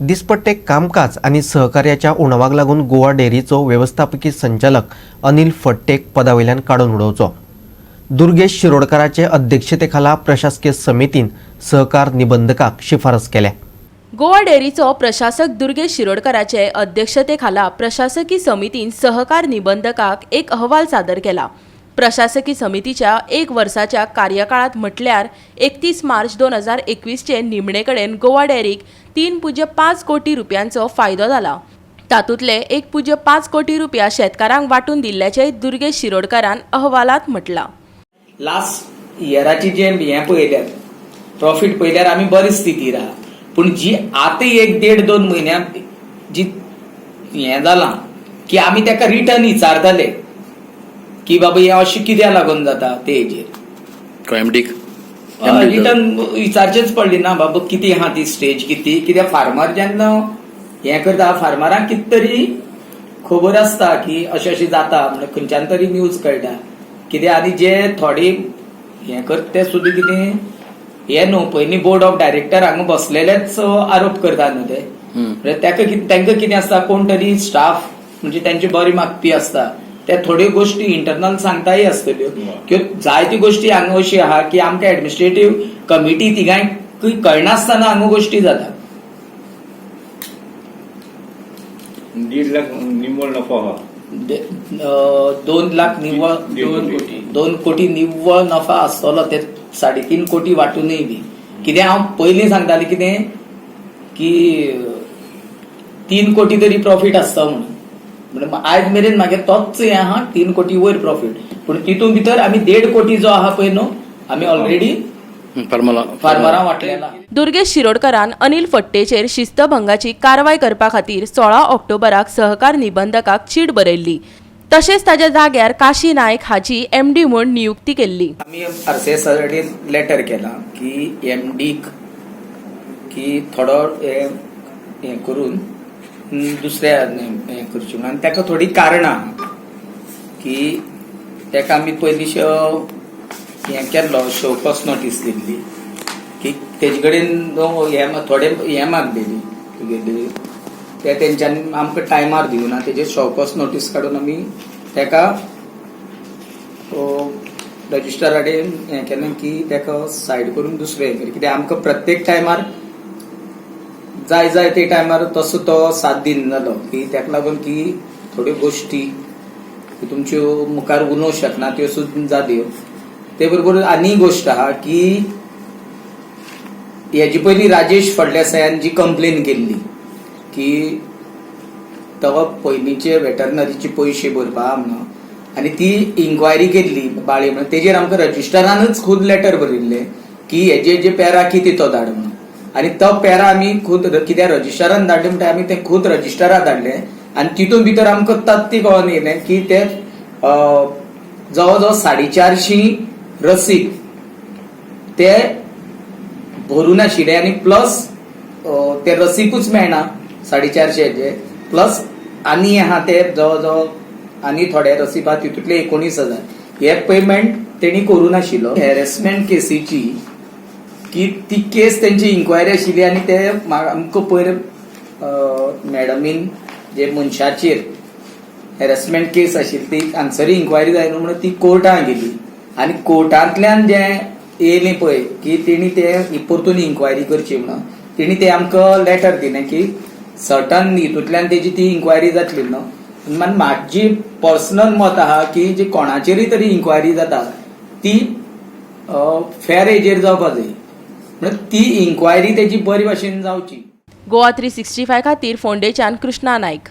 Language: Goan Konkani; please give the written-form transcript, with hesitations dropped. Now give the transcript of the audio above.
दिसपट्टे कामकाज आनी सहकार्याच्या उणावाक लागून गोवा डेअरीचो वेवस्थापकी संचालक अनिल फडटेक पदावयल्यान काडून उडोवचो. दुर्गेश शिरोडकाराचे अध्यक्षतेखाला प्रशासकीय समितीन सहकार निबंधकाक शिफारस केल्या. गोवा डेअरीचो प्रशासक दुर्गेश शिरोडकराचे अध्यक्षतेखाला प्रशासकी समितीन सहकार निबंधकाक एक अहवाल सादर केला. प्रशासकी समितीच्या एक वर्साच्या कार्यकाळात म्हटल्यार 31 मार्च 2021चे निमणे कडेन गोवा डेअरीक 3.5 कोटी रुपयांचो फायदो जाला. तातूंतले 1.5 कोटी रुपया शेतकारांक वांटून दिल्ल्याचेय दुर्गेश शिरोडकारान अहवालात म्हटलां. लास्ट इयराची जे हें पळयल्यार, प्रॉफीट पळयल्यार आमी बरी स्थितीर आहा. पूण जी आतां एक देड दोन म्हयन्या जी हें जालां की आमी ताका रिटर्न विचारताले की बाबा हें अशें कित्याक लागून जाता ते हेजेर. एमडीक? रिटर्न विचारचेच पडली ना बाबा कितें आहा ती स्टेज कितें, कित्याक फार्मर जेन्ना हें करता, फार्मरांक कितें तरी खबर आसता की अशें अशें जाता म्हणल्यार खंयच्यान तरी न्यूज कळटा कितें. आनी जे थोडे हें करता ते सुद्दां कितें हें न्हू, पयलीं बोर्ड ऑफ डायरेक्टर हांगा बसलेलेच आरोप करता न्हू ते. म्हणजे ताका तांकां कितें आसता, कोण तरी स्टाफ म्हणजे तांची बरी मागपी आसता, ते थोड्यो गोश्टी इंटरनल सांगताय आसतल्यो. किंवा जायत्यो गोश्टी हांगा अशी आहा की आमकां एडमिनिस्ट्रेटीव कमिटी तिगांय कळनासतना हांगा गोश्टी जाता. 1.5 लाख निव्वळ नफो आहा. 2 लाख निव्वळ. 2 कोटी. 2 कोटी निव्वळ नफा आसतलो. ते 3.5 कोटी वांटूनय बी कितें हांव पयलीं सांगतालें कितें की 3 कोटी तरी प्रॉफीट आसता म्हणून. म्हणून आयज मेरेन मागे तोच हें आहा, 3 कोटी वयर प्रॉफीट. पूण तितून भितर आमी 1.5 कोटी जो आहा पळय न्हू, आमी ऑलरेडी फार्माला फार्मरां वांटलेला. दुर्गेश शिरोडकरान अनिल फडटेचेर शिस्तभंगाची कारवाय करपा खातीर 16 ऑक्टोबराक सहकार निबंधकाक चीट बरयल्ली. तशेंच ताच्या जाग्यार काशी नायक हाची एमडी म्हूण नियुक्ती केल्ली. आमी आर सी एस कडेन लेटर केलां की एम डीक की थोडो हें हें करून दुसऱ्या हें करचें म्हणून. आनी ताका थोडीं कारणां आहा की ताका आमी पयलीं हें केल्लो, शो कॉज नोटीस दिल्ली की तेजे कडेन हें थोडे हें मागलेली तुगेली, ते तेंच्यांनी आमकां टायमार दिवना. तेजेर शो कॉज नोटीस काडून आमी ताका रजिस्टरा कडेन हें केलें की ताका सायड करून दुसरें हें केलें. कित्याक आमकां प्रत्येक टायमार जाय जाय ते टायमार तसो तो साथ दिना जालो की ताका लागून की थोड्यो गोश्टी की तुमच्यो मुखार उलोवंक शकना त्यो सुद्दां जाल्यो. ते बरोबर आनी गोश्ट आहा की हेजे पयलीं राजेश फळदेसायान जी कंप्लेन केल्ली की तो पयलींचे वेटरनरीचे पयशे भरपा म्हणून आनी ती इन्क्वायरी केल्ली बाळे म्हणून, तेजेर आमकां रजिस्टरानच खूद लेटर बरयल्लें की हेजे जे पॅरा कितें तो धाड म्हणून. आनी तो पॅरा आमी खूद कित्याक रजिस्टरान धाडले म्हणटा, आमी ते खूद रजिस्टरा धाडले. आनी तितून भितर आमकां तथ्य कळोन येयलें की ते जवळ जवळ 450 रसीद ते भरून नाशिल्ले आनी प्लस ते रसिकूच मेळना 450 हेजे. प्लस आनी आहा ते जवळ जवळ आनी थोडे रसीद आहा, तितूंतले 19,000 हे पेमेंट तेणी करूं नाशिल्लो. हॅरेसमेंट केसीची की ती केस तेंची इन्क्वायरी आशिल्ली आनी ते आमकां पयर मॅडमीन जे मनशाचेर हॅरेसमेंट केस आशिल्ली ती हांगसर इन्क्वायरी जायना म्हणून ती कोर्टान गेली आनी कोर्टांतल्यान जे येयलें पळय की तेणी ते परतून इन्क्वायरी करची म्हणून, तेणी ते आमकां लेटर दिलें की सर्टन हितूंतल्यान तेजी ती इन्क्वायरी जातली न्हू. मागीर म्हाजी पर्सनल मत आहा की जी कोणाचेरय तरी इन्क्वायरी जाता ती फेर हेजेर जावपा जाय, म्हणल्यार ती इन्क्वायरी तेजी बरी भाशेन जावची. गोवा 365 खातीर फोंडेच्यान कृष्णा नायक.